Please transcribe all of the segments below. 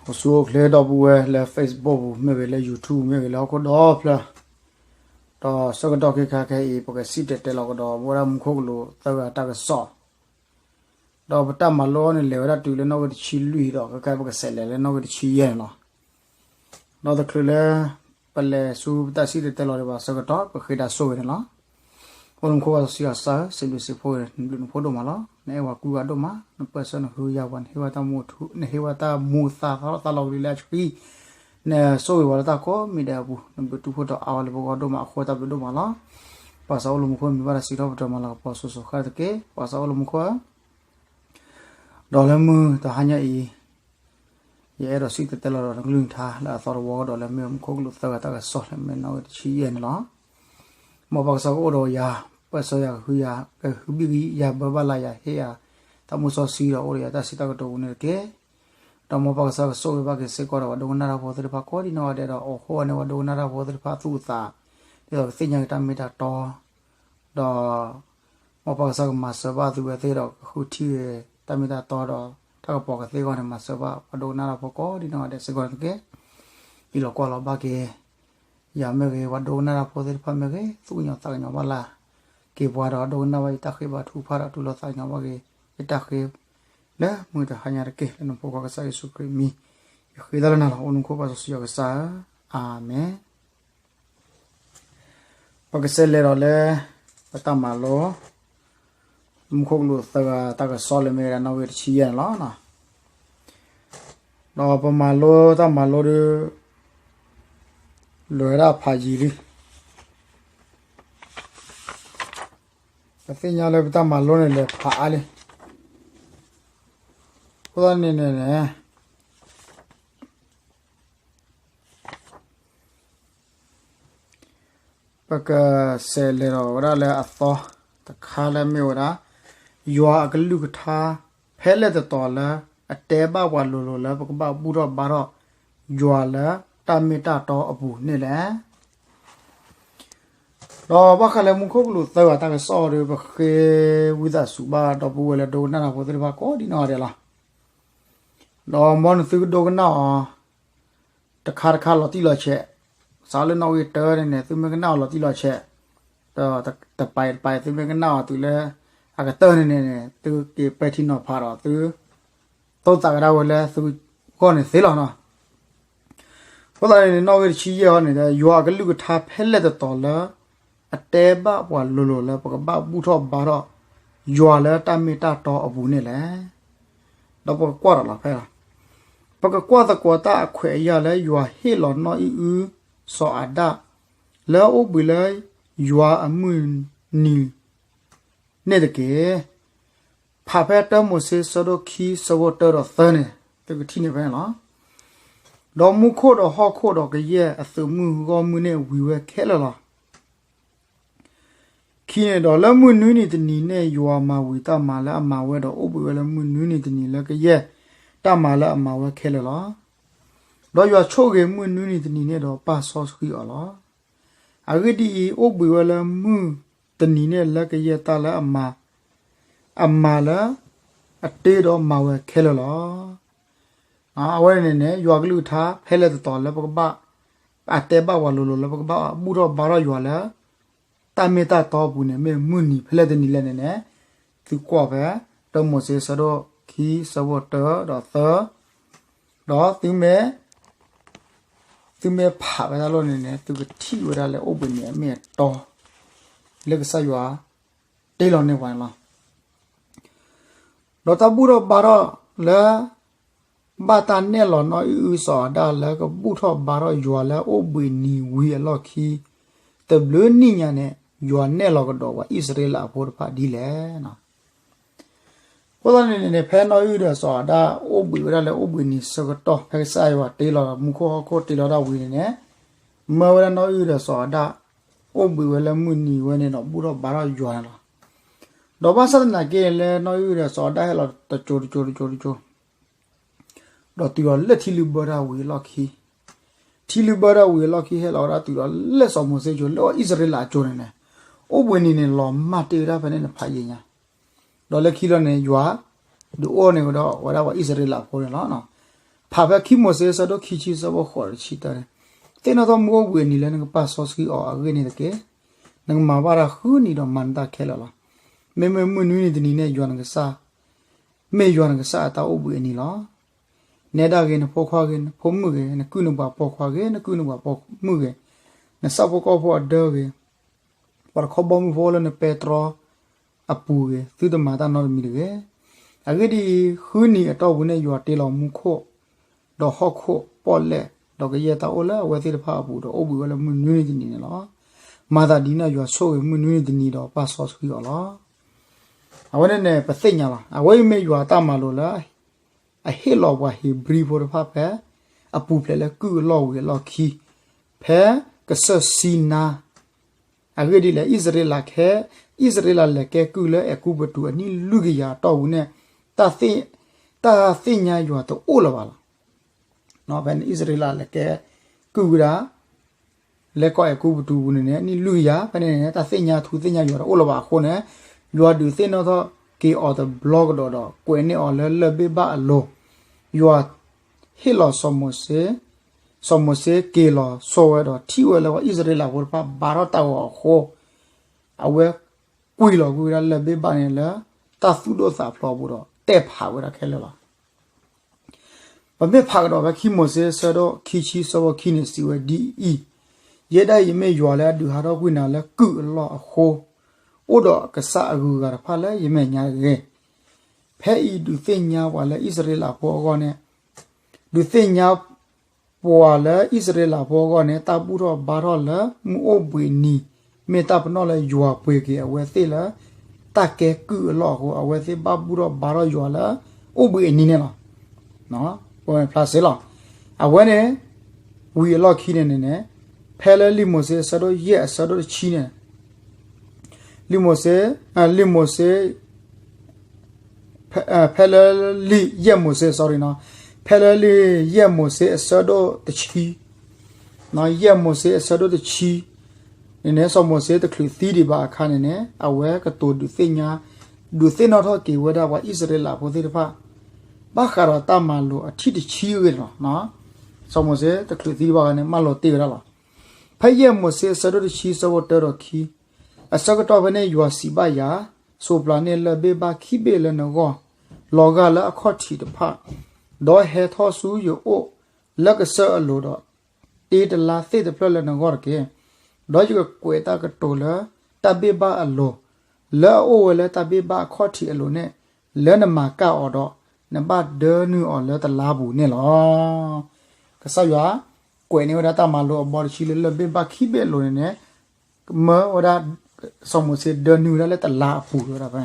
အိၣ်ဆူၣ်အိၣ်ချ့ဒီပုၢ်ဝဲၢ်လၢ Facebook ပူၤမ့ၢ်ဂ့ၤ, လၢ YouTube မ့ၢ်ဂ့ၤ, လၢဟီၣ်ခိၣ်ဒီဖျၢၣ်, ဒီးဆၢကတီၢ်ခဲခါခဲအံၤ ပကစံၣ်တဲၤတဲလီၤကဒီး ဝဲဒၣ်မူခိၣ်ကလူးသၢဂၤတၢ်ကစီၣ်, ဒီးပတၢ်မၤလိန့ၣ် လဲၤဝဲဒၣ်တုၤလၢနီၣ်ဂံၢ်တဆံလွံၢ်ဒီး ခဲခါပကဆဲးလဲၤလၢနီၣ်ဂံၢ်တဆံယဲၢ်န့ၣ်လီၤ. ဒီးတချုးလၢ ပလဲၤဆူပတၢ်စံၣ်တဲၤတဲလီၤဒံးဘၣ်ဆၢကတီၢ် ပဃ့တၢ်ဆိၣ်ဂ့ၤန့ၣ်လီၤ. အိၣ်လၢမူခိၣ်ပၢ်စီဆှံယွၤကစၢ်ဧၢ, စံးဘျုးစံးဖှိၣ်ဂ့ၤ နဘျုးနဖှိၣ်ဒိၣ်မးလီၤ. နအဲၣ်ဝဲကုၢ်ဝဲဒိၣ်မး, နပၢၢ်ဆၢနဃုယၤပှၤ, နဟ့ၣ်ဝဲတၢ်မူထူ, နဟ့ၣ်ဝဲတၢ်မူသးသီလီၤကလံၤလၢအဆှံ, နဆိၣ်ဂ့ၤပှၤလၢတၢ်ကိးမံၤဒဲးအပူၤ, နဘျုးတူၢ်ဖှိၣ်ဒီးအါဝဲလၢပဂီၢ်ဒိၣ်မးအဃိ တၢ်ဘျုးဒိၣ်မးလီၤ. ပၢ်ကစၢ်အိၣ်လၢမူခိၣ် မံၤဘၣ်တၢ်စံးထီၣ်ပတြၢၤမၤလၤကပီၤစိၤစိၤဃၣ်တက့ၢ်. ပၢ်ကစၢ်အိၣ်လၢမူခိၣ်ဧၢ, ဒီးလၢမုၢ်တဟါညါအံၤ ယအဲၣ်ဒိးစံၣ်တဲၤတဲလီၤဒီးနကလုၢ်နကထါလၢအသီတဝီကဒီး လၢမ့ၢ်မူခိၣ်ကလူးသၢဂၤတၢ်ကစီၣ်လၢမ့ၢ်နီၣ်ဂံၢ်တဆံယဲၢ်န့ၣ်လီၤ. မ်ပၢ်ကစၢ်ကအိၣ်ဒီးယၤ, ပၢၢ်ဆၢယၤ, ကဟုယၤ, ကဟုဘံၣ်ကယၤ, ဘၣ်ဘၣ်လၢယၤ, ဟ့ၣ်ယၤတၢ်မူစီဆှံဒီးအိၣ်ဒီးယၤတၢ်စံးတၢ်ကတိၤပူၤန့ၣ်တက့ၢ်. ဒီးမ်ပၢ်ကစၢ်ကဆိၣ်ဂ့ၤဘၣ်က့ၤစ့ၢ်ကီးဒီးပှၤဒိကနၣ်တၢ်ဖိသ့ၣ်တဖၣ်ကိးဒ်နီၢ်ဂၤဒဲးဒီး အိၣ်ဃိန့ၢ်ပှၤဒိကနၣ်တၢ်ဖိသ့ၣ်တဖၣ်အသူၣ်အသး ဒ်သိးကသ့ၣ်ညါက့ၤတၢ်မ့ၢ်တၢ်တီ ဒီး မ်ပၢ်ကစၢ်ကမၤစၢၤဘၣ်သုဝဲသ့ၣ်ဒီးကဃုထံၣ်ဂ့ၤတၢ်မ့ၢ်တၢ်တီဒီး တၢ်ကပီၤကသ့အဂီၢ်န့ၣ် မၤစၢၤဘၣ်ပှၤဒိကနၣ်တၢ်ဖိကိးဒ်နီၢ်ဂၤဒဲးစ့ၢ်ကီးန့ၣ်တက့ၢ်. အံးလီၤကွၢ်လီၤဘၣ်က့ၤ ယၤမ့ၢ်ဂ့ၤ, ပှၤဒိကနၣ်တၢ်ဖိသ့ၣ်တဖၣ်မ့ၢ်ဂ့ၤ, သူၣ်ကညီၤသးကညီၤဘၣ်လၢက့ၤပှၤဒီး ဒိကနၣ်ဘၣ်ယတၢ်ဃ့ဘါထုကဖၣ်ဒီး တူၢ်လိာ်သးကညီၤဘၣ်က့ၤယတၢ်ဃ့ လၢမုၢ်တဟါညါတက့ၢ်. လၢနဖိခွါကစၢ်ယ့ၣ်ၡူးခရံာ်အမံၤ ယဃ့တၢ်လၢနၤလီၤ. အိၣ်လၢမူခိၣ်ပၢ်စီဆှံယွၤကစၢ်ဧၢ, အၤမ့ၣ်. ပကဆဲးလဲၤဒီးလၢ ပတၢ်မၤလိ မူခိၣ်ကလူးသၢဂၤတၢ်ကစီၣ်လၢမ့ၢ်ဝဲဒၣ်နီၣ်ဂံၢ်တဆံယဲၢ်န့ၣ်လီၤ. ဒီးပမၤလိတၢ်မၤလိဒီး လဲၤဝဲဒၣ်ဖးယံၤလံ. ပသ့ၣ်ညါလၢပတၢ်မၤလိန့ၣ်လဲၤဖးအါလံ. အဃိသတးန့ၣ်န့ၣ်န့ၣ် ပကဆဲးလဲၤဒီးဝဲဒၣ်လၢအသီတခါလၢမ့ၢ်ဝဲဒၣ် ယွၤအကလုၢ်ကထါ ဖဲလဲၣ်တတီၤလၢ အတဲဘၣ်ပှၤလိၤလိၤလၢ ပကဘၣ်ဘူၣ်ထီၣ်ဘါထီၣ်ယွၤလၢတၢ်မ့ၢ်တၢ်တီအပူၤန့ၣ်လဲၣ်. ဒီးဘၣ်ဃးလၢမူခိၣ်ကလူးသၢဂၤတၢ်ကစီၣ်ဒီး ပဃ့ဝံသးစူၤဘၣ်ဒီပုၢ်ဝဲၢ်လၢဒိကနၣ်တၢ်ဖိသ့ၣ်တဖၣ်ကိးဒ်နီၢ်ဂၤဒဲးလီၤ. ဒီးမ်နသုကဒိကနၣ်အီၤ တခါတခါလီၤတံၢ်လီၤဆဲး, စးလၢနီၣ်ဂံၢ်တၢန့ၣ်န့ၣ် သုမ့ၢ်ကနၣ်အီၤလီၤတံၢ်လီၤဆဲး, ဒီးတပာ်တပာ် သုမ့ၢ်ကနၣ်အီၤတုၤလၢ အကတၢၢ်န့ၣ်န့ၣ်န့ၣ် သုက့ၤပဲာ်ထံနီၤဖးဒီးသု တိသးကဒါဝဲလၢသုဂီၢ်န့ၣ်သ့လီၤနီၤ. အဃိသတးန့ၣ်န့ၣ် နီၣ်ဂံၢ်တဆံယဲၢ်အံၤန့ၣ် ယွၤအကလုၢ်ကထါဖဲလဲၣ်တတီၤလၢ အတဲဘၣ်ပှၤလိၤလိၤလၢ ပကဘၣ်ဘူၣ်ထီၣ်ဘါထီၣ် ယွၤလၢတၢ်မ့ၢ်တၢ်တီအပူၤန့ၣ်လဲၣ်. ဒီးပကကွၢ်ဒီးလီၤဖဲလီၤ. ပကကွၢ်သကိးတၢ်အခွဲးအယာ်လၢယွၤဟ့ၣ်လီၤနီၢ်အံၣ်အု စီၤအၤဒၣ် လၢအအိၣ်ဘှံးလၢယွၤအမုၢ်နံၤန့ၣ်တက့ၢ်. ဖးဖဲတၢမိၤၡ့ဆၢဒိၣ်ခံဆၢဖိတၢဒီးသၢန့ၣ် သုကထံၣ်န့ၢ်ဖဲန့ၣ်လီၤ. ဒီးမူခိၣ်ဒီးဟီၣ်ခိၣ်ဒီးကယဲၢ်အသုးမုၢ်ဂီၢ်မုၢ်န့ၣ်ဝံၤဝဲခဲလၢာ်လီၤ. ခံန့ၣ်ဒီးလၢမုၢ်နွံနံၤတနံၤန့ၣ် ယွၤမၤဝံၤတၢ်မၤလၢအမၤဝဲဒီး အိၣ်ဘှံးဝဲလၢမုၢ်နွံနံၤတနံၤလၢကယဲၢ်တၢ်မၤလၢအမၤဝဲခဲလၢာ်လီၤ. ဒီးယွၤဆိၣ်ဂ့ၤမုၢ်နွံနံၤတနံၤန့ၣ်ဒီးပာ်စီဆှံအီၤလီၤ. အဂ့ၢ်ဒ်အံၤ, အိၣ်ဘှံးဝဲလၢမုၢ်တနံၤန့ၣ်လၢကယဲၢ်တၢ်လၢအမၤ, အမၤလၢအတ့ဒီးမၤဝဲခဲလၢာ်လီၤ. အဝဲန့ၣ်န့ၣ် ယွၤကလုၢ်ကထါဖဲလဲၣ်တတီၤလၢပကဘၣ်, အတဲဘၣ်ပှၤလိၤလိၤလၢပကဘၣ်ဘူၣ်ထီၣ်ဘါထီၣ်ယွၤလၢ တၢ်မ့ၢ်တၢ်တီအပူၤန့ၣ် မ့ၢ်မုၢ်နံၤဖဲလဲၣ်တနံၤလဲၣ်န့ၣ်န့ၣ်, သုကွၢ်ဖဲ တၢမိၤၡ့ဆၢဒိၣ်ခံဆၢဖိတၢဒီးသၢ, ဒီးသုမ့ၢ်, သုမ့ၢ်ဖးဝဲဒၣ်လီၤန့ၣ်န့ၣ် သုကထံၣ်ဝဲဒၣ်လၢအိၣ်ဘှံးနံၤအမ့ၢ်အတီ လၢကစၢ်ယွၤတ့လီၤန့ၢ်ပှၤန့ၣ်လီၤ. ဒီးတၢ်ဘူၣ်ထီၣ်ဘါထီၣ်လၢ ဘၣ်တၢ်နဲၣ်လီၤနီၢ်အံၣ်အုစီၤအၤဒၣ်လၢကဘူၣ်ထီၣ်ဘါထီၣ်ယွၤလၢအိၣ်ဘှံးနံၤဝံၤအလီၢ်ခံ, တဘျုးနံၣ်ညါန့ၣ် ယွၤနဲၣ်လီၤကဒီးပှၤအံၣ်စရ့လးအဖိတဖၣ်ဒ်လဲၣ်. အဃိသတးန့ၣ်န့ၣ် ဖဲနီၢ်အံၣ်အုဒီးစီၤအၤဒၣ် အိၣ်ဘှံးဝဲဒၣ်လၢအိၣ်ဘှံးနံၤဆၢကတီၢ် ဖဲကစၢ်ယွၤတ့လီၤ မူခိၣ်ဟီၣ်ခိၣ်တ့လီၤဒၣ်ဝံၤန့ၣ်န့ၣ်, မၢဝဲဒၣ်နီၢ်အံၣ်အုဒီးစီၤအၤဒၣ် အိၣ်ဘှံးဝဲလၢမုၢ်နံၤဝဲန့ၣ်ဒီး ဘူၣ်ထီၣ်ဘါထီၣ်ယွၤန့ၣ်လီၤ. ဒီးဘၣ်ဆၣ်သနာ်က့လၢနီၢ်အံၣ်အုဒီးစီၤအၤဒၣ်ဟဲလီၤတစိၤတစိၤတစိၤတစိၤ ဒီးတုၤလီၤလၢထံလုၢ်ဘၢတၢ်ဝံၤအလီၢ်ခံ, ထံလုၢ်ဘၢတၢ်ဝံၤအလီၢ်ခံ ဟဲလီၤဝဲဒၣ်တုၤလီၤလၢစီၤမိၤၡ့အစိၤ လၢအံၣ်စရ့လးအစိၤန့ၣ်န့ၣ်, အိၣ်ဘှံးနံၤန့ၣ် လီၤမၢ်တ့ၢ်ဝဲဒၣ်ဖဲန့ၣ်န့ၣ်ဖးယံာ်ညါ, ဒီးလၢခံလီၤန့ၣ် ယွၤဒုးအိၣ်န့ၢ်ကဒီးဝဲဒၣ်ပှၤအံၣ်စရ့လးဖိန့ၣ်လီၤ. ဖးဖဲခံမိၤၡ့အဆၢဒိၣ်ခံဆံအဆၢဖိဃိးဒီးတဆံတၢန့ၣ်, သ့ၣ်နီၣ်ထီၣ်မုၢ်အိၣ်ဘှံးအနံၤလၢနကပာ်စီဆှံအီၤအဂ့ၢ်န့ၣ်တက့ၢ်. နကမၤဘၣ်တၢ်ဃုနံၤဒီးမၤနတၢ်ခဲလၢာ်လီၤ. မ့မ့ၢ်မုၢ်နွံနံၤတနံၤန့ၣ် ယွၤနကစၢ်, မ့ၢ်ယွၤနကစၢ်အတၢ်အိၣ်ဘှံးအနံၤလီၤ. နဲဒၣ်ဂ့ၤ, နဖိခွါဂ့ၤ, နဖိမုၣ်ဂ့ၤ, နကုၢ်နပှၤပိာ်ခွါဂ့ၤ, နကုၢ်နပှၤပိာ်မုၣ်ဂ့ၤ, နဆၣ်ဖိကီၢ်ဖိအဒၢဂ့ၤ, ပှၤတခီဘီမုၢ်ဖိအိၣ်လၢနပဲတြီအပူၤဂ့ၤ, သုတမၤတၢ်နီတမံၤတဂ့ၤ. အဂ့ၢ်ဒ်အံၤ, ဃုနံၤအတီၢ်ပူၤန့ၣ် ယွၤတ့လီၤမူခိၣ်, ဒီးဟီၣ်ခိၣ်ပီၣ်လဲၣ်, ဒီးကယဲၢ်တၢ်အိၣ်လၢအဝဲသ့ၣ်တဖၣ်အပူၤ, ဒီးအိၣ်ဘှံးဝဲလၢမုၢ်နွံနံၤတနံၤန့ၣ်လီၤ. မၤသးဒ်န့ၣ် ယွၤဆိၣ်ဂ့ၤမုၢ်နွံနံၤတနံၤဒီးပာ်စီဆှံအီၤလီၤ. အဝဲန့ၣ်န့ၣ် ပသ့ၣ်ညါလီၤ. အဝဲအံၤမ့ၢ်ယွၤအတၢ်မၤလိာ်လၢ အဟ့ၣ်လီၤပှၤဧ့ၤဘြံၤဖိတဖၣ်ဖဲ အပူၤဖျဲးလၢကုၢ်အလီၢ်ဝံၤအလီၢ်ခံ, ဖဲကစၢၢ်စံနါ, အဂ့ၢ်ဒ်လဲၣ်, အံၣ်စရ့လးခဲ, အံၣ်စရ့လးလဲၤကဲကုၢ်လၢအဲၤကူပတူးအနံၣ်လွံၢ်ကယၤအတီၢ်ပူၤန့ၣ်, တၢ်, တၢ်သ့ၣ်ညါယွၤတအိၣ်လၢၤဘၣ်လီၤ. ဖဲန့ၣ်အံၣ်စရ့လးလဲၤကဲကုၢ်ဝဲဒၣ် လဲၤကီၢ်အဲၤကူပတူးပူၤန့ၣ်န့ၣ် နံၣ်လွံၢ်ကယၤ, ဖဲန့ၣ်န့ၣ် တၢ်သ့ၣ်ညါထူသ့ၣ်ညါယွၤတအိၣ်လၢၤဘၣ်အဃိန့ၣ်, ယွၤဒုးသ့ၣ်နီၣ်ထီၣ်က့ၤအီၤတဘျီကဒီးဒီး ကွဲးန့ၢ်အီၤလၢလၢၢ်ဘ့ၣ်ဘၣ်အလိၤ, ယွၤဟ့ၣ်လီၤစီၤမိၤၡ့, စီၤမိၤၡ့က့ၤလီၤဆိဝဲဒီး ထံၣ်ဝဲလၢပှၤအံၣ်စရ့လးဖိတဖၣ်ဘါထီၣ်တၢ်ဂီၤအဃိ, အဝဲကွံာ်လီၤကွံာ်ဝဲဒၣ်လၢၢ်ဘ့ၣ်ဘၣ်န့ၣ်လၢ တၢ်သူၣ်ဒိၣ်သးဖျိးအပူၤဒီး တဲဖးဝဲဒၣ်ခဲလၢာ်လီၤ. ပမ့ၢ်ဖးကဒီးဖဲခံမိၤၡ့အဆၢဒိၣ်ခံဆံအဆၢဖိခံန့ၣ် စံးဝဲဒ်အံၤ, ယဲဒၣ်အံၤမ့ၢ်ယွၤလၢအဒုးဟးထီၣ်ကွံာ်နၤလၢကုၢ်အလီၢ်အဃိ, အိၣ်ဒီးအကစၢ်အဂုၤအဂၤတဖၣ်လၢယမဲာ်ညါတဂ့ၤ. ဖဲအံၤဒုးသ့ၣ်ညါပှၤလၢအံၣ်စရ့လးဖိအဂီၢ်န့ၣ်, ဒုးသ့ၣ်ညါ ပှၤလၢအံၣ်စရ့လးဖိအဂီၢ်န့ၣ် တၢ်ဘူၣ်ထီၣ်ဘါထီၣ်လၢမုၢ်အိၣ်ဘှံးနံၤ မ့ၢ်တၢ်ပနီၣ်လၢယွၤပှ့ၤက့ၤအဝဲသ့ၣ်လၢ တၢ်ကဲကုၢ်အလီၢ်အဃိ အဝဲသ့ၣ်ဘၣ်ဘူၣ်ထီၣ်ဘါထီၣ်ယွၤလၢအိၣ်ဘှံးအနံၤန့ၣ်လီၤ. ပဝဲဖျါစ့လီၤ. အဝဲန့ၣ် ဝံၤအလီၢ်ခံန့ၣ်န့ၣ်န့ၣ် ဖဲလၢလံာ်မိၤၡ့အဆၢဒိၣ်ယဲၢ်အဆၢဒိၣ်တဆံန့ၣ် လံာ်မိၤၡ့, လံာ်မိၤၡ့ ဖဲ, ဖဲလၢလံာ်ယဲၢ်မိၤၡ့ sorry နီၤ, ဖဲလၢလံာ်ယဲၢ်မိၤၡ့အဆၢဒိၣ်တဆံ, ယဲၢ်မိၤၡ့အဆၢဒိၣ်တဆံန့ၣ်န့ၣ် စီၤမိၤၡ့တချုးသံဒံးဘၣ်အခါန့ၣ်န့ၣ် အဝဲကတိၤဒုးသ့ၣ်ညါ, ဒုးသ့ၣ်နီၣ်ထီၣ်က့ၤဝဲဒၣ်ပှၤအံၣ်စရ့လးဖိသ့ၣ်တဖၣ် ဘၣ်ဃးဒီးတၢ်မၤလိာ်အထံၣ်တဆံအဂ့ၢ်န့ၣ်လီၤ. စီၤမိၤၡ့တချုးသံဘၣ်အခါန့ၣ် မၢလီၤတ့ၢ်ဝဲဒၣ်လီၤ. ဖဲယဲၢ်မိၤၡ့အဆၢဒိၣ်တဆံအဆၢဖိတၢဒီးခံ, အဆၢကတီၢ်ဖဲန့ၣ်ယွၤစံးဘၣ်ယၤ, စိးပျၤန့ၢ်လၢၢ်ဘ့ၣ်ဘၣ်ခံဘ့ၣ်လၢနဂီၢ်, လီၤဂာ်လၢအခီၣ်ထံးတဖၣ်, ဒီးဟဲထီၣ်ဆူယအိၣ်လၢကစၢၢ်အလိၤဒီး တ့တလါသ့ၣ်တဖျၢၣ်လၢနဂီၢ်တက့ၢ်. ဒီးယကကွဲးတၢ်ကတိၤလၢတၢ်ဘ့ၣ်ဘၣ်အလိၤ, လၢအအိၣ်ဝဲလၢတၢ်ဘ့ၣ်ဘၣ်အခီၣ်ထံးအလိၤန့ၣ်, လၢနမၤကၢ်အီၤဒီး နဘၣ်ဒၢနုာ်အီၤလၢတလါပူၤန့ၣ်လီၤ. ကစၢ်ယွၤကွဲးန့ၢ်ဝဲဒၣ်တၢ်မၤလိာ်အဘီတဆံလၢလၢၢ်ဘ့ၣ်ဘၣ်ခံဘ့ၣ်အလိၤန့ၣ်န့ၣ် မၢဝဲဒၣ် စီၤမိၤၡ့ဒၢနုာ်ဝဲဒၣ်လၢတလါအပူၤဝဲဒၣ်ဖဲ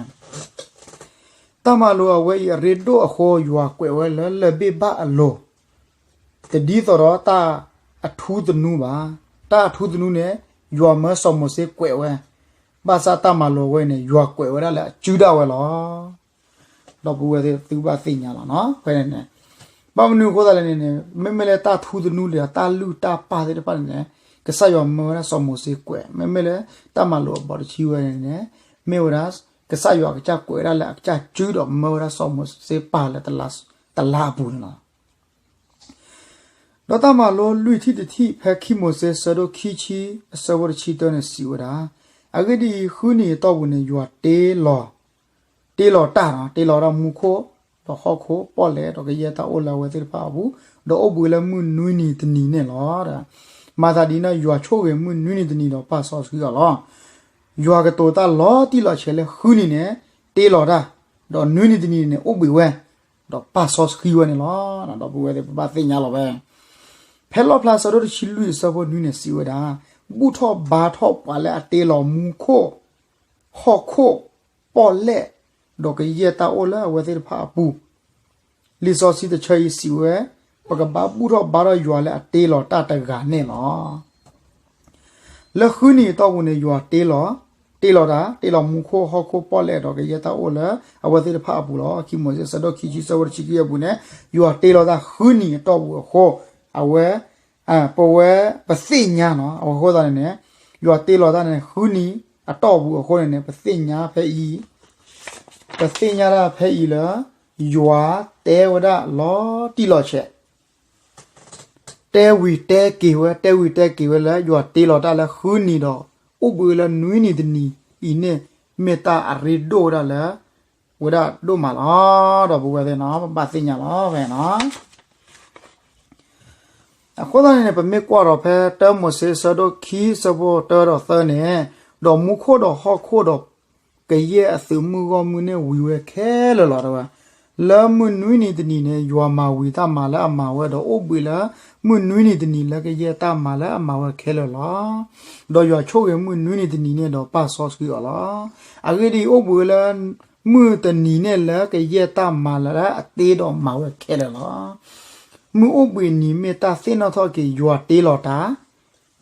တၢ်မၤလိာ်အဝဲအံၤအရ့ဒိၣ်အဃိ ယွၤကွဲးဝဲလၢလၢၢ်ဘ့ၣ်ဘၣ်အလိၤ, တဒ်သိးဒီးတၢ်အထူသနူဘၣ်. တၢ်အထူသနူန့ၣ် ယွၤမၢစီၤမိၤၡ့ကွဲးဝဲ, ဘၣ်ဆၣ်တၢ်မၤလိာ်အဝဲန့ၣ် ယွၤကွဲးဝဲဒၣ်လၢအစုဒၣ်ဝဲလီၤ. ဒီပုၢ်ဝဲၢ်သ့ၣ်သုဘၣ်သ့ၣ်ညါလီၤနီၤ ဖဲန့ၣ်န့ၣ်, ဘၣ်မနုၤအဃိသတးလဲၣ်န့ၣ်န့ၣ် မ့မ့ၢ်လၢတၢ်ထူသနူဒီးတၢ်လုၢ်တၢ်ပာ်သ့ၣ်တဖၣ်န့ၣ်န့ၣ် ကစၢ်ယွၤမၢဝဲဒၣ်စီၤမိၤၡ့ကွဲး, မ့မ့ၢ်လၢတၢ်မၤလိာ်အဘီတဆံဝဲန့ၣ်န့ၣ် မ့ၢ်ဝဲဒၣ် ကစၢ်ယွၤအကစၢ်ကွဲးဝဲဒၣ်လၢအကစၢ်စုဒီးမၢဝဲဒၣ်စီၤမိၤၡ့ပာ်လၢတလါအပူၤန့ၣ်လီၤ. ဒီးတၢ်မၤလိလွံၢ်ထံၣ်တထံၣ် ဖဲခံမိၤၡ့အဆၢဒိၣ်ခံဆံအဆၢဖိတဆံတၢန့ၣ် စံးဝဲဒၣ်, အဂ့ၢ်ဒ်အံၤ, ဃုနံၤအတီၢ်ပူၤန့ၣ် ယွၤတ့လီၤ, တ့လီၤတၢ်, တ့လီၤဒၣ်မူခိၣ်, ဒီးဟီၣ်ခိၣ်, ပီၣ်လဲၣ်, ဒီးကယဲၢ်တၢ်အိၣ်လၢအဝဲသ့ၣ်တဖၣ်အပူၤ, ဒီးအိၣ်ဘှံးလၢမုၢ်နွံနံၤတနံၤန့ၣ်လီၤ. မၤသးဒ်န့ၣ် ယွၤဆိၣ်ဂ့ၤမုၢ်နွံနံၤတနံၤဒီးပာ်စီဆှံအီၤလီၤ. ယွၤကတိၤတၢ်လီၤတံၢ်လီၤဆဲးလၢဃုနံၤန့ၣ် တ့လီၤတၢ်, ဒီးနွံနံၤတနံၤန့ၣ် အိၣ်ဘှံးဝဲ, ဒီးပာ်စီဆှံဝဲန့ၣ်လီၤ. ဒီပုၢ်ဝဲၢ်သ့ၣ် ပဘၣ်သ့ၣ်ညါလီၤဝဲ ဖဲလီၣ်ဖျါဆၢဒိၣ်တဆံလွံၢ်အဆၢဖိနွံန့ၣ် စံးဝဲဒၣ်, ဘူၣ်ထီၣ်ဘါထီၣ်ပှၤလၢအတ့လီၤမူခိၣ်, ဟီၣ်ခိၣ်, ပီၣ်လဲၣ်, ဒီးကယဲၢ်တၢ်အိၣ်လၢအဝဲသ့ၣ်တဖၣ်အပူၤ, လံာ်စီဆှံတဆၢအံၤစံးဝဲ, ပကဘၣ်ဘူၣ်ထီၣ်ဘါထီၣ်ယွၤလၢအတ့လီၤတၢ်တဂၤန့ၣ်လီၤ. လၢဃုနံၤအတီၢ်ပူၤန့ၣ် ယွၤတ့လီၤ, တ့လီၤတၢ်, တ့လီၤမူခိၣ်, ဟီၣ်ခိၣ်, ပီၣ်လဲၣ်, ဒီးကယဲၢ်တၢ်အိၣ်လၢအဝဲသ့ၣ်တဖၣ်အပူၤလီၤ. ခံမိၤၡ့အဆၢဒိၣ်ခံဆံအဆၢဖိတဆံခံအပူၤန့ၣ် ယွၤတ့လီၤတၢ်ဃုနံၤအတီၢ်ပူၤအဃိ, အဝဲ, ပဝဲ, ပသ့ၣ်ညါနီၤ, အဝဲအဃိသတးန့ၣ်န့ၣ်, ယွၤတ့လီၤတၢ်န့ၣ် ဃုနံၤအတီၢ်ပူၤအဃိန့ၣ်န့ၣ် ပသ့ၣ်ညါဖဲအံၤ, ပသ့ၣ်ညါတၢ်ဖဲအံၤလၢ ယွၤတဲဝဲဒၣ်လီၤတံၢ်လီၤဆဲး တဲဝံၤတဲက့ၤဝဲ တဲဝံၤတဲက့ၤဝဲလၢ ယွၤတ့လီၤတၢ်လၢဃုနံၤဒီး အိၣ်ဘှံးလၢနွံနံၤတနံၤအံၤန့ၣ် မ့ၢ်တၢ်အရ့ဒိၣ်ဝဲဒၣ်လၢ ဝဲဒၣ်ဒိၣ်မးလီၤ. ဒီးပဝဲသ့ၣ်နီၤ ပဘၣ်သ့ၣ်ညါလီၤ ဖဲနီၤ. အဃိသတးန့ၣ်န့ၣ် ပမ့ၢ်ကွၢ်ဒီးဖဲတၢမိၤၡ့ဆၢဒိၣ်ခံဆၢဖိတၢဒီးသၢန့ၣ်, ဒီးမူခိၣ်ဒီးဟီၣ်ခိၣ်ဒီးကယဲၢ်အသုးမုၢ်ဂီၢ်မုၢ်န့ၣ်ဝံၤဝဲခဲလၢာ်လီၤ တဲဝဲ. လၢမုၢ်နွံနံၤတနံၤန့ၣ် ယွၤမၤဝံၤတၢ်မၤလၢအမၤဝဲဒီး အိၣ်ဘှံးလၢမုၢ်နွံနံၤတနံၤလၢကယဲၢ်တၢ်မၤလၢအမၤဝဲခဲလၢာ်လီၤ. ဒီးယွၤဆိၣ်ဂ့ၤမုၢ်နွံနံၤတနံၤန့ၣ်ဒီးပာ်စီဆှံအီၤလီၤ. အဂ့ၢ်ဒ်အံၤ, အိၣ်ဘှံးလၢမုၢ်တနံၤန့ၣ်လၢကယဲၢ်တၢ်မၤလၢအတ့ဒီးမၤဝဲခဲလၢာ်လီၤ. မုၢ်အိၣ်ဘှံးနံၤမ့ၢ်တၢ်သ့ၣ်နီၣ်ထီၣ်က့ၤယွၤတ့လီၤတၢ်,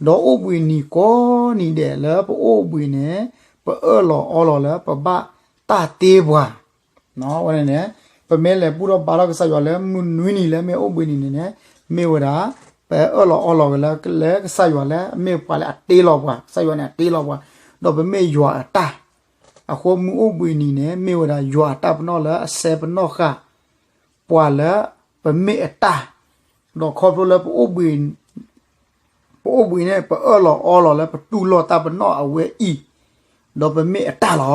ဒီးအိၣ်ဘှံးနံၤကိးနံၤဒဲးလၢပအိၣ်ဘှံးန့ၣ် ပအၢၣ်လီၤအီလီၤလၢပဘၣ်တၢ်တ့ပှၤ ဝဲန့ၣ်န့ၣ် ပမ့ၢ်လဲၤဘူၣ်ထီၣ်ဘါထီၣ်ကစၢ်ယွၤလၢမုၢ်နွံနံၤလၢမ့ၢ်အိၣ်ဘှံးနံၤန့ၣ်န့ၣ် မ့ၢ်ဝဲဒၣ် ပအၢၣ်လီၤအီလီၤဝဲလၢ လၢကစၢ်ယွၤလၢအမ့ၢ်ပှၤလၢအတ့လီၤပှၤ, ကစၢ်ယွၤန့ၣ်အတ့လီၤပှၤ, ဒီးပမ့ၢ်ယွၤအတၢ်, အဃိမုၢ်အိၣ်ဘှံးနံၤန့ၣ် မ့ၢ်ဝဲဒၣ်ယွၤအတၢ်ပနီၣ်လၢအစဲပနီၣ်ဃာ် ပှၤလၢပမ့ၢ်အတၢ်, ဒီးခီဖျိလၢပအိၣ်ဘှံး ပအိၣ်ဘှံးန့ၣ် ပအၢၣ်လီၤအီလီၤလၢပတူၢ်လိာ်တၢ်ပနီၣ်အဝဲအံၤ, ဒီးပမ့ၢ်အတၢ်လီ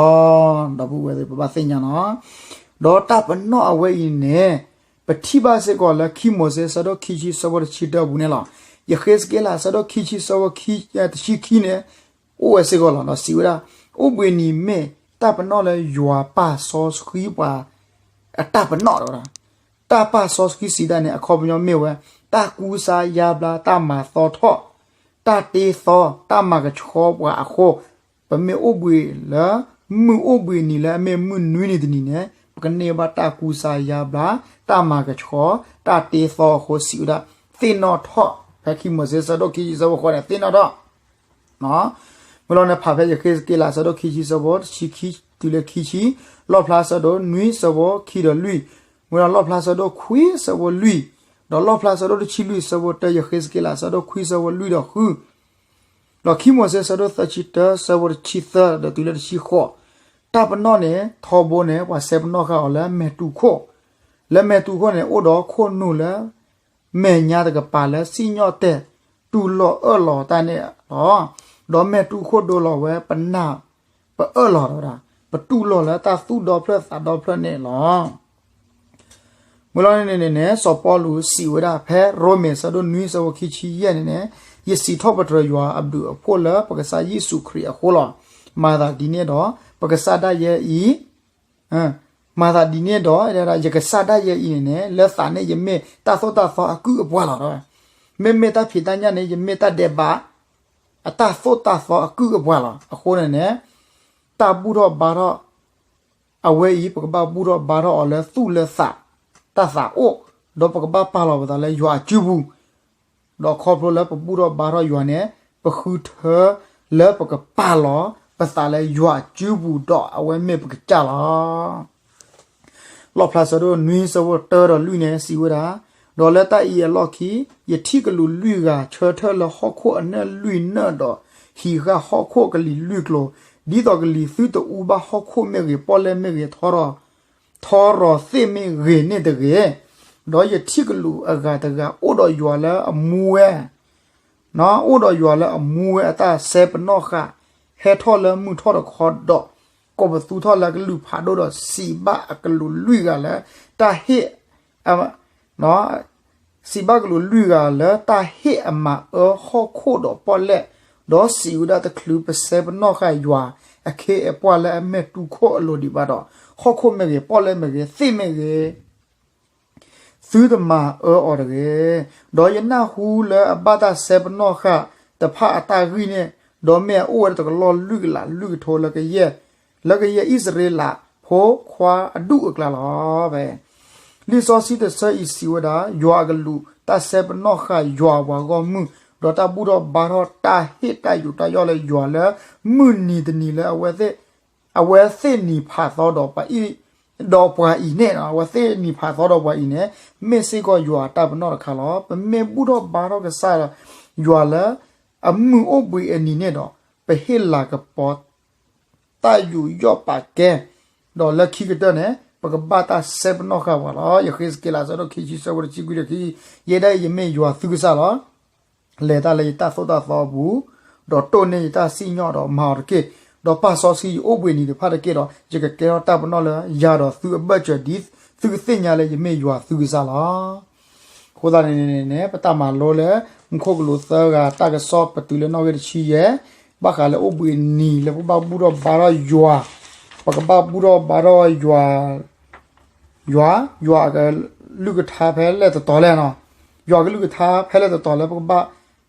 ၤ. ဒီပုၢ်ဝဲၢ်သ့ၣ် ပဘၣ်သ့ၣ်ညါနီၤ, ဒီးတၢ်ပနီၣ်အဝဲအံၤန့ၣ် ပထံၣ်ဘၣ်စ့ၢ်ကီးလၢခံမိၤၡ့ဆၢဒိၣ်ခံဆံဆၢဖိတဆံတၢအပူၤန့ၣ်လီၤ. ယဃ့းစက့လးဆၢဒိၣ်ခံဆံဆၢဖိတဆံခံန့ၣ် အိၣ်ဝဲစ့ၢ်ကီးလီၤ. ဒီးစံးဝဲဒၣ် အိၣ်ဘှံးနံၤမ့ၢ်တၢ်ပနီၣ်လၢယွၤပာ်စီဆှံပှၤ အတၢ်ပနီၣ်တဝဲဒၣ်, တၢ်ပာ်စီဆှံစံးဒၣ်န့ၣ် အခီပညီမ့ၢ်ဝဲ တၢ်ကူစါယါဘျါ တၢ်မၤသီထီၣ်, တၢ်တ့သီ တၢ်မၤကဆှီပှၤအဃိ, ပမ့ၢ်အိၣ်ဘှံးလၢ မုၢ်အိၣ်ဘှံးနံၤလၢအမ့ၢ်မုၢ်နွံနံၤတနံၤန့ၣ် ပကန့ၢ်ဘၣ်တၢ်ကူစါယါဘျါ တၢ်မၤကဆှီ တၢ်တ့သီအဃိ စံးဝဲဒၣ် သ့ၣ်နီၣ်ထီၣ်, ဖဲခံမိၤၡ့ဆၢဒိၣ်ခံဆံဆၢဖိဃိးန့ၣ် သ့ၣ်နီၣ်ထီၣ် မ့ၢ်လီၤန့ၣ် ဖးဖဲယဃ့းစက့လးဆၢဒိၣ်ခံဆံဆၢဖိတဆံခံတုၤလၢခံဆံ, လီၣ်ဖျါဆၢဒိၣ်နွံဆၢဖိခံဒီးလွံၢ်, မ့ၢ်လီၤလီၣ်ဖျါဆၢဒိၣ်ခွံဆၢဖိလွံၢ်, ဒီးလီၣ်ဖျါဆၢဒိၣ်တဆံလွံၢ်ဆၢဖိတၢ ယဃ့းစက့လးဆၢဒိၣ်ခွံဆၢဖိလွံၢ်ဒီးဃု, ဒီးခံမိၤၡ့ဆၢဒိၣ်သၢဆံတၢဆၢဖိတဆံသၢဒီးတုၤလၢတဆံဃိး, တၢ်ပနီၣ်န့ၣ် ထီဘိန့ၣ် ပှၤစဲပနီၣ်ဃာ်အီၤလၢမဲာ်တူၢ်ခိၣ်, လၢမဲာ်တူၢ်ခိၣ်န့ၣ် အိၣ်ဒီးခိၣ်နူာ်လၢ မဲာ်ညါတကပၤလၢစံၣ်ညီၣ်တဲာ် တူၢ်လိာ်အၢၣ်လီၤတၢ်န့ၣ်လီၤ. ဒီးမဲာ်တူၢ်ခိၣ်ဒိလီၤဝဲပနၢ် ပအၢၣ်လီၤတဝဲဒၣ် ပတူၢ်လိာ်လၢတၢ်သူၣ်ဒီဖျၢၣ်သးဒီဖျၢၣ်န့ၣ်လီၤ. မ့ၢ်လီၤန့ၣ်န့ၣ်န့ၣ် စီၤပီလူးစံးဝဲဒၣ် ဖဲရိမ့ၤဆၢဒိၣ်နွံဆၢဖိခံဆံယဲၢ်န့ၣ်န့ၣ်, ယစံးထီၣ်ပတြၢၤယွၤအဘျုးအဖှိၣ်လၢပကစၢ်ယ့ၣ်ၡူးခရံာ်အဃိလီၤ. မၤသးဒ်န့ၣ်ဒီး ပကစၢ်ဒၣ်ယဲအံၤ မၤသးဒ်န့ၣ်ဒီး ယကစၢ်ဒၣ်ယဲအံၤန့ၣ်န့ၣ် လၢသးန့ၣ်ယမ့ၢ်တၢ်သိၣ်တၢ်သီအကုၢ်အပှၤလီၤ. မ့မ့ၢ်တၢ်ဖံးတၢ်ညၣ်န့ၣ် ယမ့ၢ်တၢ်ဒဲးဘး အတၢ်သိၣ်တၢ်သီအကုၢ်အပှၤလီၤ. အဃိန့ၣ်န့ၣ် တၢ်ဘူၣ်ထီၣ်ဘါထီၣ် အဝဲအံၤ ပကဘၣ်ဘူၣ်ထီၣ်ဘါထီၣ်အီၤလၢသူၣ်လၢသး တၢ်သးအိၣ်, ဒီးပကဘၣ်ပာ်လီၤပသးလၢယွၤအစုပူၤ ဒီးခီဖျိလၢပဘူၣ်ထီၣ်ဘါထီၣ်ယွၤန့ၣ် ပဃုထၢလၢပကပာ်လီၤပသးလၢယွၤအစုပူၤ ဒီးအဝဲမ့ၢ်ပကစၢ်လီၤ. လီၣ်ဖျါဆၢဒိၣ်နွံဆၢဖိတၢဒီးလွံၢ်န့ၣ် စံးဝဲဒၣ်, ဒီးလၢတၢ်အံၤအလီၢ်ခံ ယထံၣ်ကလူးလွံၢ်ဂၤ ဆၢထၢၣ်လၢဟီၣ်ခိၣ်အနၢၣ်လွံၢ်နၢၣ်ဒီး ဟံးဃာ်ဟီၣ်ခိၣ်ကလံၤလွံၢ်ကျိၤ, ဒ်သိးကလံၤသုတအူဘၣ်ဟီၣ်ခိၣ်မ့ၢ်ဂ့ၤ ပီၣ်လဲၣ်မ့ၢ်ဂ့ၤ ထီ ထီရီၤသ့ၣ်မ့ၢ်ဂ့ၤန့ၣ်တဂ့ၤ. ဒီးယထံၣ်ကလူးအဂၤတဂၤ အိၣ်ဒီးယွၤလၢအမူဝဲ, အိၣ်ဒီးယွၤလၢအမူဝဲအတၢ်စဲပနီၣ်ဃာ် ဟဲထီၣ်လၢမုၢ်ထီၣ်တခီဒီး ကိးပသူထီၣ်လၢကလုၢ်ဖးဒိၣ်ဒီး စံးဘၣ်အကလူးလွံၢ်ဂၤလၢတၢ်ဟ့ၣ် စံးဘၣ်ကလူးလွံၢ်ဂၤလၢတၢ်ဟ့ၣ်အမၤအၢဟီၣ်ခိၣ်ဒီးပီၣ်လဲၣ်, ဒီးစံးဝဲဒၣ် တချုးပစဲပနီၣ်ဃာ်ယွၤအခ့အပှၤလၢအမဲာ်တူၢ်ခိၣ်အလိၤဒံးဘၣ်ဒီး, ဟီၣ်ခိၣ်မ့ၢ်ဂ့ၤ ပီၣ်လဲၣ်မ့ၢ်ဂ့ၤ သ့မ့ၢ်ဂ့ၤ သုတမၤအၢအီၤတဂ့ၤ. ဒီးယနၢ်ဟူလၢအဘၣ်တၢ်စဲပနီၣ်ဃာ်တဖၣ်အတၢ်ဂံၢ်န့ၣ်, ဒီးမ့ၢ်အအိၣ်ဝဲတကလီၢ်လွံၢ်ကလးလွံၢ်ကထိလၢကယဲၢ်, လၢကယဲၢ်အံၣ်စရ့လးဖိခွါအဒူၣ်အကျါလီၤ. လံာ်စီဆှံတဆၢအံၤစံးဝဲဒၣ်, ယွၤအကလူးတၢ်စဲပနီၣ်ဃာ်ယွၤပှၤဂီၢ်မုၢ်, ဒီးတၢ်ဘူၣ်ထီၣ်ဘါထီၣ်တၢ်ဟ့ၣ်တၢ်ယူးတၢ်ယီၣ်လၢယွၤလၢမုၢ်နံၤတနံၤလၢ အဝဲသ့ၣ်နံၤဖးသီဒီးပှၤအံၤ, ဒီးပှၤအံၤန့ၣ်, အဝဲသ့ၣ်နံၤဖးသီဒီးပှၤအံၤန့ၣ် မ့ၢ်စ့ၢ်ကီးယွၤအတၢ်ပနီၣ်တခါလီၤ. ပမ့ၢ်ဘူၣ်ထီၣ်ဘါထီၣ်ကစၢ်ယွၤလၢအမုၢ်အိၣ်ဘှံးအနံၤန့ၣ်ဒီး, ပဟ့ၣ်လၤကပီၤ တၢ်ယူးယီၣ်ပာ်ကဲ, ဒီးလၢခံကတၢၢ်န့ၣ် ပကဘၣ်တၢ်စဲပနီၣ်ဃာ်ပှၤလီၤ. ယဃ့းစက့လး အဆၢဒိၣ်ခံဆံ အဆၢဖိတဆံခွံဒီးခံ, ယဲဒၣ်အံၤ ယမ့ၢ်ယွၤသုကစၢ်လီၤ. လဲၤတၢ်လၢယတၢ်သိၣ်တၢ်သီအပူၤ, ဒီးတိၢ်န့ၢ်ယတၢ်စံၣ်ညီၣ်ဒီးမၤအီၤတက့ၢ်. ဒီးပာ်စီဆှံယအိၣ်ဘှံးနံၤတဖၣ်တက့ၢ်ဒီး, ယကကဲထီၣ်တၢ်ပနီၣ်လၢယၤဒီးသုအဘၢၣ်စၢၤဒ်သုကသ့ၣ်ညါလၢယမ့ၢ်ယွၤသုကစၢ်လီၤ. အဃိသတးန့ၣ်န့ၣ် ပတၢ်မၤလိလၢ မူခိၣ်ကလူးသၢဂၤ တၢ်ကစီၣ်ပတုၤလၢနီၣ်ဂံၢ်တဆံယဲၢ်, ဘၣ်ဃးလၢအိၣ်ဘှံးနံၤလၢပကဘၣ်ဘူၣ်ထီၣ်ဘါထီၣ်ယွၤ, ပကဘၣ်ဘူၣ်ထီၣ်ဘါထီၣ်ယွၤ, ယွၤ, ယွၤအကလုၢ်ကထါဖဲလဲၣ်တတီၤလဲၣ်နီၤ, ယွၤအကလုၢ်ကထါဖဲလဲၣ်တတီၤလၢပကဘၣ်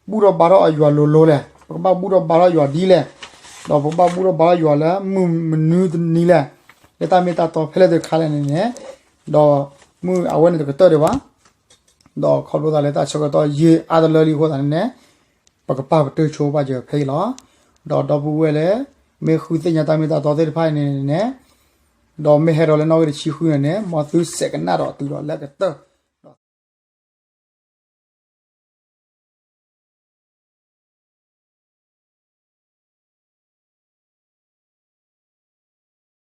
ဘူၣ်ထီၣ်ဘါထီၣ်အယွၤလိၤလိၤလဲၣ်, ပကဘၣ်ဘူၣ်ထီၣ်ဘါထီၣ်ယွၤဒ်လဲၣ်, ဒီးပကဘၣ်ဘူၣ်ထီၣ်ဘါထီၣ်ယွၤလၢမုၢ်မနုၤတနံၤလဲၣ်, လၢတၢ်မ့ၢ်တၢ်တီဖဲလဲၣ်တခါလဲၣ်န့ၣ်န့ၣ်, ဒီးမုၢ်အဝဲန့ၣ်တကတၢၢ်ဒံးဘၣ် ဒီးခီဖျိသးလၢတၢ်ဆၢကတီၢ်ယံာ်အါတလၢလံအဃိသတးန့ၣ်န့ၣ်, ပကပာ်ပတုာ်ဆိပာ်စၢၤဖဲအံၤလီၤ. ဒီးဒီပုၢ်ဝဲၢ်လၢ မ့ၢ်ဃုသ့ၣ်ညါတၢ်မ့ၢ်တၢ်တီသ့ၣ်တဖၣ်အံၤန့ၣ်န့ၣ်, ဒီးမ့ၢ်ဟဲဒီးလၢနီၣ်ဂံၢ်တဆံဃုန့ၣ်န့ၣ် မ်သုစဲးကနၣ်ဒီးတုၤဒီးလၢအကတၢၢ်